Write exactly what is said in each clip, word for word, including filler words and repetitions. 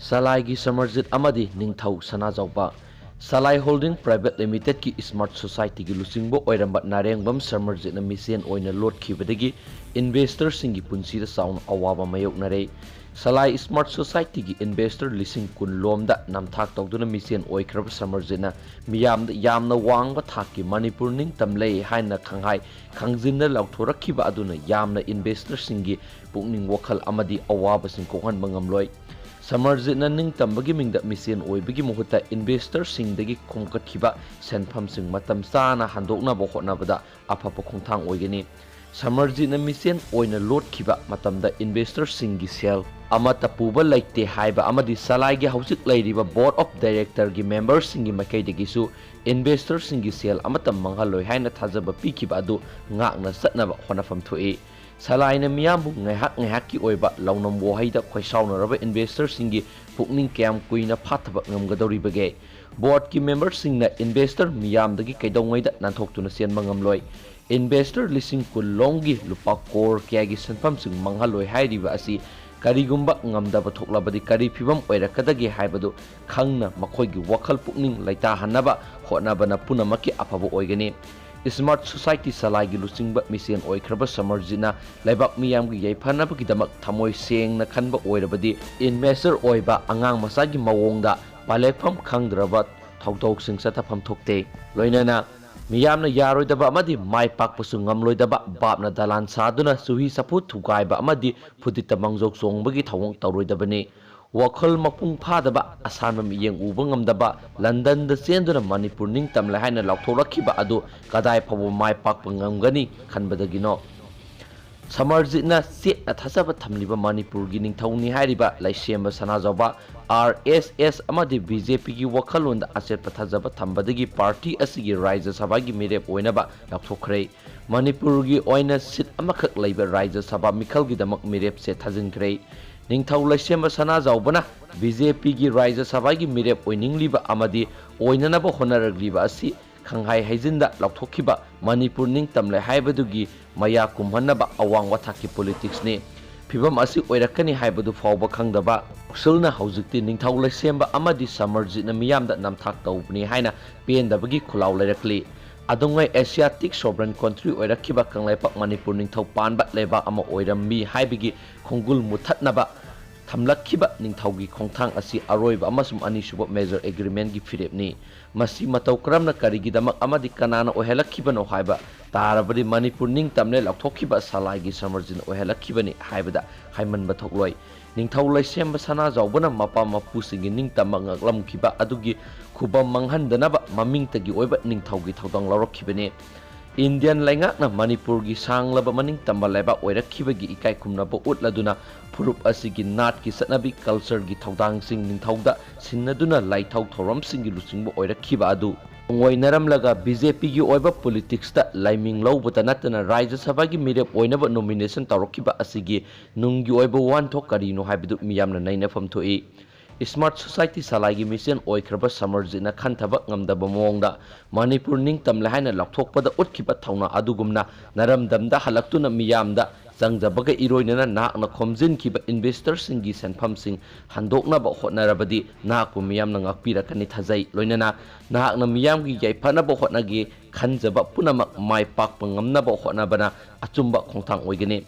ꯁꯂꯥꯏꯒꯤ ꯁꯃꯔꯖꯤꯠ ꯑꯃꯗꯤ ꯅꯤꯡꯊꯧ ꯁꯅꯥꯖꯥꯎꯕ꯫ ꯁꯂꯥꯏ holding private ꯂꯤꯃꯤꯇꯦꯗꯀꯤ smart ꯁꯣꯁꯥꯏꯇꯤꯒꯤ ꯂꯨꯆꯤꯡꯕ ꯑꯣꯏꯔꯝꯕ ꯅꯥꯔꯦꯡꯕꯝ ꯁꯃꯔꯖꯤꯠꯅ ꯃꯤꯁꯦꯟ ꯑꯣꯏꯅ ꯂꯣꯠꯈꯤꯕꯗꯒꯤ ꯏꯟꯚꯦꯁꯇꯔꯁꯤꯡꯒꯤ ꯄꯨꯟꯁꯤꯗ ꯆꯥꯎꯅ ꯑꯋꯥꯕ ꯃꯥꯌꯣꯛꯅꯔꯦ꯫ ꯁꯂꯥꯏ ꯏꯁꯃꯥꯔꯠ ꯁꯣꯁꯥꯏꯇꯤꯒꯤ ꯏꯟꯚꯦꯁꯇꯔ ꯂꯤꯁꯤꯡ ꯀꯨꯟ ꯂꯣꯝꯗ ꯅꯝꯊꯥꯛ ꯇꯧꯗꯨꯅ ꯃꯤꯁꯦꯟ ꯑꯣꯏꯈ꯭ꯔꯕ ꯁꯃꯔꯖꯤꯠꯅ ꯃꯤꯌꯥꯝꯗ ꯌꯥꯝꯅ ꯋꯥꯡꯕ ꯊꯥꯛꯀꯤ ꯃꯅꯤꯄꯨꯔ ꯅꯤꯡꯇꯝ ꯂꯩ ꯍꯥꯏꯅ ꯈꯪꯍꯥꯏ ꯈꯪꯖꯤꯟꯅ ꯂꯥꯎꯊꯣꯔꯛꯈꯤꯕ ꯑꯗꯨꯅ ꯌꯥꯝꯅ ꯏꯟꯚꯦꯁꯇꯔꯁꯤꯡꯒꯤ ꯄꯨꯛꯅꯤꯡ ꯋꯥꯈꯜ ꯑꯃꯗꯤ ꯑꯋꯥꯕꯁꯤꯡ ꯀꯣꯛꯍꯟꯕ ꯉꯝꯂꯣꯏ꯫ ꯁꯃꯔꯖꯤꯠꯅ ꯅꯤꯡꯇꯝꯕꯒꯤ ꯃꯤꯡꯗ ꯃꯤꯁꯦꯟ ꯑꯣꯏꯕꯒꯤ ꯃꯍꯨꯠꯇ ꯏꯟꯚꯦꯁꯇꯔꯁꯤꯡꯗꯒꯤ ꯈꯣꯝꯒꯠꯈꯤꯕ ꯁꯦꯟꯐꯝꯁꯤꯡ ꯃꯇꯝ ꯆꯥꯅ ꯍꯟꯗꯣꯛꯅꯕ ꯍꯣꯠꯅꯕꯗ ꯑꯐꯕ ꯈꯣꯡꯊꯥꯡ ꯑꯣꯏꯒꯅꯤ꯫ ꯁꯃꯔꯖꯤꯠꯅ ꯃꯤꯁꯦꯟ ꯑꯣꯏꯅ ꯂꯣꯠꯈꯤꯕ ꯃꯇꯝꯗ ꯏꯟꯚꯦꯁꯇꯔꯁꯤꯡꯒꯤ ꯁꯦꯜ ꯑꯃꯠꯇ ꯄꯨꯕ ꯂꯩꯇꯦ ꯍꯥꯏꯕ ꯑꯃꯗꯤ ꯁꯂꯥꯏꯒꯤ ꯍꯧꯖꯤꯛ ꯂꯩꯔꯤꯕ ꯕꯣꯔꯗ ꯑꯣꯐ ꯗꯥꯏꯔꯦꯛꯇꯔꯒꯤ ꯃꯦꯝꯕꯔꯁꯤꯡꯒꯤ ꯃꯥꯏꯀꯩꯗꯒꯤꯁꯨ ꯏꯟꯚꯦꯁꯇꯔꯁꯤꯡꯒꯤ ꯁꯦꯜ ꯑꯃꯠꯇ ꯃꯥꯡꯍꯜꯂꯣꯏ ꯍꯥꯏꯅ ꯊꯥꯖꯕ ꯄꯤꯈꯤꯕ ꯑꯗꯨ ꯉꯥꯛꯅ ꯆꯠꯅꯕ ꯍꯣꯠꯅꯐꯝ ꯊꯣꯛꯏ꯫ ꯁꯂꯥꯏꯅ ꯃꯤꯌꯥꯝꯕꯨ ꯉꯥꯏꯍꯥꯛ ꯉꯥꯏꯍꯥꯛꯀꯤ ꯑꯣꯏꯕ ꯂꯧꯅꯝ ꯋꯥꯍꯩꯗ ꯈꯣꯏꯁꯥꯎꯅꯔꯕ ꯏꯟꯚꯦꯁꯇꯔꯁꯤꯡꯒꯤ ꯄꯨꯛꯅꯤꯡ ꯀꯌꯥꯝ ꯀꯨꯏꯅ ꯐꯥꯊꯕ ꯉꯝꯒꯗꯧꯔꯤꯕꯒꯦ? ꯕꯣꯔꯗꯀꯤ ꯃꯦꯝꯕꯔꯁꯤꯡꯅ ꯏꯟꯚꯦꯁꯇꯔ ꯃꯤꯌꯥꯝꯗꯒꯤ ꯀꯩꯗꯧꯉꯩꯗ ꯅꯥꯟꯊꯣꯛꯇꯨꯅ ꯆꯦꯟꯕ ꯉꯝꯂꯣꯏ꯫ ꯏꯟꯚꯦꯁꯇꯔ ꯂꯤꯁꯤꯡ ꯀꯨꯟ ꯂꯣꯝꯒꯤ ꯂꯨꯄꯥ ꯀꯣꯔ ꯀꯌꯥꯒꯤ ꯁꯦꯟꯐꯝꯁꯤꯡ ꯃꯥꯡꯍꯜꯂꯣꯏ ꯍꯥꯏꯔꯤꯕ ꯑꯁꯤ ꯀꯔꯤꯒꯨꯝꯕ ꯉꯝꯗꯕ ꯊꯣꯛꯂꯕꯗꯤ ꯀꯔꯤ ꯐꯤꯚꯝ ꯑꯣꯏꯔꯛꯀꯗꯒꯦ ꯍꯥꯏꯕꯗꯨ ꯈꯪꯅ ꯃꯈꯣꯏꯒꯤ ꯋꯥꯈꯜ ꯄꯨꯛꯅꯤꯡ ꯂꯩꯇꯥꯍꯟꯅꯕ ꯍꯣꯠꯅꯕꯅ ꯄꯨꯝꯅꯃꯛꯀꯤ ꯑꯐꯕ ꯑꯣꯏꯒꯅꯤ꯫ ꯏꯁꯃꯥꯔꯠ ꯁꯣꯁꯥꯏꯇꯤ ꯁꯂꯥꯏꯒꯤ ꯂꯨꯆꯤꯡꯕ ꯃꯤꯁꯦꯟ ꯑꯣꯏꯈ꯭ꯔꯕ ꯁꯃꯔꯖꯤꯠꯅ ꯂꯩꯕꯥꯛ ꯃꯤꯌꯥꯝꯒꯤ ꯌꯥꯏꯐꯅꯕꯒꯤꯗꯃꯛ ꯊꯃꯣꯏ ꯁꯦꯡꯅ ꯈꯟꯕ ꯑꯣꯏꯔꯕꯗꯤ ꯏꯟꯚꯦꯁꯇꯔ ꯑꯣꯏꯕ ꯑꯉꯥꯡ ꯃꯆꯥꯒꯤ ꯃꯑꯣꯡꯗ ꯄꯥꯂꯦꯞꯐꯝ ꯈꯪꯗ꯭ꯔꯕ ꯊꯧꯗꯣꯛꯁꯤꯡ ꯆꯠꯊꯐꯝ ꯊꯣꯛꯇꯦ꯫ ꯂꯣꯏꯅꯅ ꯃꯤꯌꯥꯝꯅ ꯌꯥꯔꯣꯏꯗꯕ ꯑꯃꯗꯤ ꯃꯥꯏ ꯄꯥꯛꯄꯁꯨ ꯉꯝꯂꯣꯏꯗꯕ ꯕꯥꯞꯅ ꯗꯂꯥꯟ ꯁꯥꯗꯨꯅ ꯆꯨꯍꯤ ꯆꯐꯨ ꯊꯨꯒꯥꯏꯕ ꯑꯃꯗꯤ ꯐꯨꯗꯤꯠꯇ ꯃꯥꯡꯖꯧ ꯆꯣꯡꯕꯒꯤ ꯊꯧꯑꯣꯡ ꯇꯧꯔꯣꯏꯗꯕꯅꯤ꯫ ꯋꯥꯈꯜ ꯃꯄꯨꯡ ꯐꯥꯗꯕ, ꯑꯁꯥꯟꯕ ꯃꯤꯠꯌꯦꯡ ꯎꯕ ꯉꯝꯗꯕ, ꯂꯟꯗꯟꯗ ꯆꯦꯟꯗꯨꯅ ꯃꯅꯤꯄꯨꯔ ꯅꯤꯡꯇꯝꯂꯦ ꯍꯥꯏꯅ ꯂꯥꯎꯊꯣꯛꯂꯛꯈꯤꯕ ꯑꯗꯨ ꯀꯗꯥꯏ ꯐꯥꯎꯕ ꯃꯥꯏ ꯄꯥꯛꯄ ꯉꯝꯒꯅꯤ ꯈꯟꯕꯗꯒꯤꯅꯣ? ꯁꯃꯔꯖꯤꯠꯅ ꯆꯦꯠꯅ ꯊꯥꯖꯕ ꯊꯝꯂꯤꯕ ꯃꯅꯤꯄꯨꯔꯒꯤ ꯅꯤꯡꯊꯧꯅꯤ ꯍꯥꯏꯔꯤꯕ ꯂꯩꯁꯦꯝꯕ ꯁꯅꯥꯖꯥꯎꯕ, ꯑꯥꯔ ꯑꯦꯁ ꯑꯦꯁ ꯑꯃꯗꯤ ꯕꯤ ꯖꯦ ꯄꯤꯒꯤ ꯋꯥꯈꯜꯂꯣꯟꯗ ꯑꯆꯦꯠꯄ ꯊꯥꯖꯕ ꯊꯝꯕꯗꯒꯤ ꯄꯥꯔꯇꯤ ꯑꯁꯤꯒꯤ ꯔꯥꯖ꯭ꯌ ꯁꯚꯥꯒꯤ ꯃꯤꯔꯦꯞ ꯑꯣꯏꯅꯕ ꯂꯥꯎꯊꯣꯛꯈ꯭ꯔꯦ꯫ ꯃꯅꯤꯄꯨꯔꯒꯤ ꯑꯣꯏꯅ ꯁꯤꯠ ꯑꯃꯈꯛ ꯂꯩꯕ ꯔꯥꯖ꯭ꯌ ꯁꯚꯥ ꯃꯤꯈꯜꯒꯤꯗꯃꯛ ꯃꯤꯔꯦꯞꯁꯦ ꯊꯥꯖꯤꯟꯈ꯭ꯔꯦ꯫ ꯅꯤꯡꯊꯧ ꯂꯩꯁꯦꯝꯕ ꯁꯅꯥꯖꯥꯎꯕꯅ ꯕꯤ ꯖꯦ ꯄꯤꯒꯤ ꯔꯥꯖ꯭ꯌ ꯁꯚꯥꯒꯤ ꯃꯤꯔꯦꯞ ꯑꯣꯏꯅꯤꯡꯂꯤꯕ ꯑꯃꯗꯤ ꯑꯣꯏꯅꯅꯕ ꯍꯣꯠꯅꯔꯛꯂꯤꯕ ꯑꯁꯤ ꯈꯪꯍꯥꯏ ꯍꯩꯖꯤꯟꯗ ꯂꯥꯎꯊꯣꯛꯈꯤꯕ ꯃꯅꯤꯄꯨꯔ ꯅꯤꯡꯇꯝꯂꯦ ꯍꯥꯏꯕꯗꯨꯒꯤ ꯃꯌꯥ ꯀꯨꯝꯍꯟꯅꯕ ꯑꯋꯥꯡꯕ ꯊꯥꯛꯀꯤ ꯄꯣꯂꯤꯇꯤꯛꯁꯅꯤ꯫ ꯐꯤꯚꯝ ꯑꯁꯤ ꯑꯣꯏꯔꯛꯀꯅꯤ ꯍꯥꯏꯕꯗꯨ ꯐꯥꯎꯕ ꯈꯪꯗꯕ, ꯁꯤꯜꯅ ꯍꯧꯖꯤꯛꯇꯤ ꯅꯤꯡꯊꯧ ꯂꯩꯁꯦꯝꯕ ꯑꯃꯗꯤ ꯁꯃꯔꯖꯤꯠꯅ ꯃꯤꯌꯥꯝꯗ ꯅꯝꯊꯥꯛ ꯇꯧꯕꯅꯤ ꯍꯥꯏꯅ ꯄꯦꯟꯗꯕꯒꯤ ꯈꯨꯜꯂꯥꯎ ꯂꯩꯔꯛꯂꯤ꯫ ꯑꯗꯨꯉꯩ ꯑꯦꯁꯤꯌꯥꯇꯤꯛ ꯁꯣꯕꯔꯟ ꯀꯟꯇ꯭ꯔꯤ ꯑꯣꯏꯔꯛꯈꯤꯕ ꯀꯪꯂꯩꯄꯥꯛ ꯃꯅꯤꯄꯨꯔ ꯅꯤꯡꯊꯧ ꯄꯥꯟꯕ ꯂꯩꯕꯥꯛ ꯑꯃ ꯑꯣꯏꯔꯝꯃꯤ ꯍꯥꯏꯕꯒꯤ ꯈꯣꯡꯒꯨꯜ ꯃꯨꯊꯠꯅꯕ ꯊꯝꯂꯛꯈꯤꯕ ꯅꯤꯡꯊꯧꯒꯤ ꯈꯣꯡꯊꯥꯡ ꯑꯁꯤ ꯑꯔꯣꯏꯕ ꯑꯃꯁꯨꯡ ꯑꯅꯤꯁꯨꯕ ꯃꯦꯖꯔ ꯑꯦꯒ꯭ꯔꯤꯃꯦꯟꯒꯤ ꯐꯤꯔꯦꯞꯅꯤ꯫ ꯃꯁꯤ ꯃꯇꯧ ꯀꯔꯝꯅ, ꯀꯔꯤꯒꯤꯗꯃꯛ ꯑꯃꯗꯤ ꯀꯅꯥꯅ ꯑꯣꯏꯍꯜꯂꯛꯈꯤꯕꯅꯣ ꯍꯥꯏꯕ ꯇꯥꯔꯕꯗꯤ ꯃꯅꯤꯄꯨꯔ ꯅꯤꯡꯇꯝꯂꯦ ꯂꯥꯎꯊꯣꯛꯈꯤꯕ ꯁꯂꯥꯏꯒꯤ ꯁꯃꯔꯖꯤꯠꯅ ꯑꯣꯏꯍꯜꯂꯛꯈꯤꯕꯅꯤ ꯍꯥꯏꯕꯗ ꯍꯥꯏꯃꯟꯕ ꯊꯣꯛꯂꯣꯏ꯫ ꯅꯤꯡꯊꯧ ꯂꯩꯁꯦꯝꯕ ꯁꯅꯥꯖꯥꯎꯕꯅ ꯃꯄꯥ ꯃꯄꯨꯁꯤꯡꯒꯤ ꯅꯤꯡꯇꯝꯕ ꯉꯥꯛꯂꯝꯈꯤꯕ ꯑꯗꯨꯒꯤ ꯈꯨꯕꯝ ꯃꯥꯡꯍꯟꯗꯅꯕ ꯃꯃꯤꯡꯇꯒꯤ ꯑꯣꯏꯕ ꯅꯤꯡꯊꯧꯒꯤ ꯊꯧꯗꯥꯡ ꯂꯧꯔꯛꯈꯤꯕꯅꯤ꯫ ꯏꯟꯗꯤꯌꯟ ꯂꯩꯉꯥꯛꯅ ꯃꯅꯤꯄꯨꯔꯒꯤ ꯁꯥꯡꯂꯕ ꯃꯅꯤꯡꯇꯝꯕ ꯂꯩꯕꯥꯛ ꯑꯣꯏꯔꯛꯈꯤꯕꯒꯤ ꯏꯀꯥꯏ ꯈꯨꯝꯅꯕ ꯎꯠꯂꯗꯨꯅ ꯐꯨꯔꯨꯞ ꯑꯁꯤꯒꯤ ꯅꯥꯠꯀꯤ ꯆꯠꯅꯕꯤ, ꯀꯜꯆꯔꯒꯤ ꯊꯧꯗꯥꯡꯁꯤꯡ ꯅꯤꯡꯊꯧꯗ ꯁꯤꯟꯅꯗꯨꯅ ꯂꯥꯏꯊꯧ ꯊꯧꯔꯝꯁꯤꯡꯒꯤ ꯂꯨꯆꯤꯡꯕ ꯑꯣꯏꯔꯛꯈꯤꯕ ꯑꯗꯨ ꯅꯨꯡꯉꯥꯏꯅꯔꯝꯂꯒ ꯕꯤ ꯖꯦ ꯄꯤꯒꯤ ꯑꯣꯏꯕ ꯄꯣꯂꯤꯇꯤꯛꯁꯇ ꯂꯥꯏꯃꯤꯡ ꯂꯧꯕꯇ ꯅꯠꯇꯅ ꯔꯥꯖ꯭ꯌ ꯁꯚꯥꯒꯤ ꯃꯤꯔꯦꯞ ꯑꯣꯏꯅꯕ ꯅꯣꯃꯤꯅꯦꯁꯟ ꯇꯧꯔꯛꯈꯤꯕ ꯑꯁꯤꯒꯤ ꯅꯨꯡꯒꯤ ꯑꯣꯏꯕ ꯋꯥꯍꯟꯊꯣꯛ ꯀꯔꯤꯅꯣ ꯍꯥꯏꯕꯗꯨ ꯃꯤꯌꯥꯝꯅ ꯅꯩꯅꯐꯝ ꯊꯣꯛꯏ꯫ ꯁ꯭ꯃꯥꯔꯠ ꯁꯣꯁꯥꯏꯇꯤ ꯁꯂꯥꯏꯒꯤ ꯃꯤꯆꯦꯜ ꯑꯣꯏꯈ꯭ꯔꯕ ꯁꯃꯔꯖꯤꯠꯅ ꯈꯟꯊꯕ ꯉꯝꯗꯕ ꯃꯑꯣꯡꯗ ꯃꯅꯤꯄꯨꯔ ꯅꯤꯡꯇꯝꯂꯦ ꯍꯥꯏꯅ ꯂꯥꯎꯊꯣꯛꯄꯗ ꯎꯠꯈꯤꯕ ꯊꯧꯅꯥ ꯑꯗꯨꯒꯨꯝꯅ ꯅꯔꯝꯗꯝꯗ ꯍꯜꯂꯛꯇꯨꯅ ꯃꯤꯌꯥꯝꯗ ꯆꯪꯖꯕꯒ ꯏꯔꯣꯏꯅꯅ ꯅꯍꯥꯛꯅ ꯈꯣꯝꯖꯤꯟꯈꯤꯕ ꯏꯟꯚꯦꯁꯇꯔꯁꯤꯡꯒꯤ ꯁꯦꯟꯐꯝꯁꯤꯡ ꯍꯟꯗꯣꯛꯅꯕ ꯍꯣꯠꯅꯔꯕꯗꯤ ꯅꯍꯥꯛꯄꯨ ꯃꯤꯌꯥꯝꯅ ꯉꯥꯛꯄꯤꯔꯛꯀꯅꯤ ꯊꯥꯖꯩ꯫ ꯂꯣꯏꯅꯅ ꯅꯍꯥꯛꯅ ꯃꯤꯌꯥꯝꯒꯤ ꯌꯥꯏꯐꯅꯕ ꯍꯣꯠꯅꯒꯦ ꯈꯟꯖꯕ ꯄꯨꯝꯅꯃꯛ ꯃꯥꯏ ꯄꯥꯛꯄ ꯉꯝꯅꯕ ꯍꯣꯠꯅꯕꯅ ꯑꯆꯨꯝꯕ ꯈꯣꯡꯊꯥꯡ ꯑꯣꯏꯒꯅꯤ꯫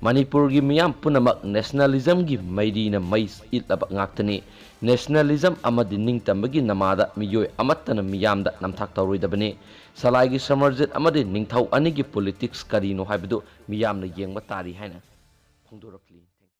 ꯃꯅꯤꯄꯨꯔꯒꯤ ꯃꯤꯌꯥꯝ ꯄꯨꯝꯅꯃꯛ ꯅꯦꯁꯅꯦꯂꯤꯖꯝꯒꯤ ꯃꯩꯔꯤꯅ ꯃꯩ ꯏꯠꯂꯕ ꯉꯥꯛꯇꯅꯤ꯫ ꯅꯦꯁꯅꯦꯂꯤꯖꯝ ꯑꯃꯗꯤ ꯅꯤꯡꯇꯝꯕꯒꯤ ꯅꯃꯥꯗ ꯃꯤꯑꯣꯏ ꯑꯃꯠꯇꯅ ꯃꯤꯌꯥꯝꯗ ꯅꯝꯊꯥꯛ ꯇꯧꯔꯣꯏꯗꯕꯅꯤ꯫ ꯁꯂꯥꯏꯒꯤ ꯁꯃꯔꯖꯤꯠ ꯑꯃꯗꯤ ꯅꯤꯡꯊꯧ ꯑꯅꯤꯒꯤ ꯄꯣꯂꯤꯇꯤꯛꯁ ꯀꯔꯤꯅꯣ ꯍꯥꯏꯕꯗꯨ ꯃꯤꯌꯥꯝꯅ ꯌꯦꯡꯕ ꯇꯥꯔꯤ ꯍꯥꯏꯅ ꯐꯣꯡꯗꯣꯔꯛꯂꯤ꯫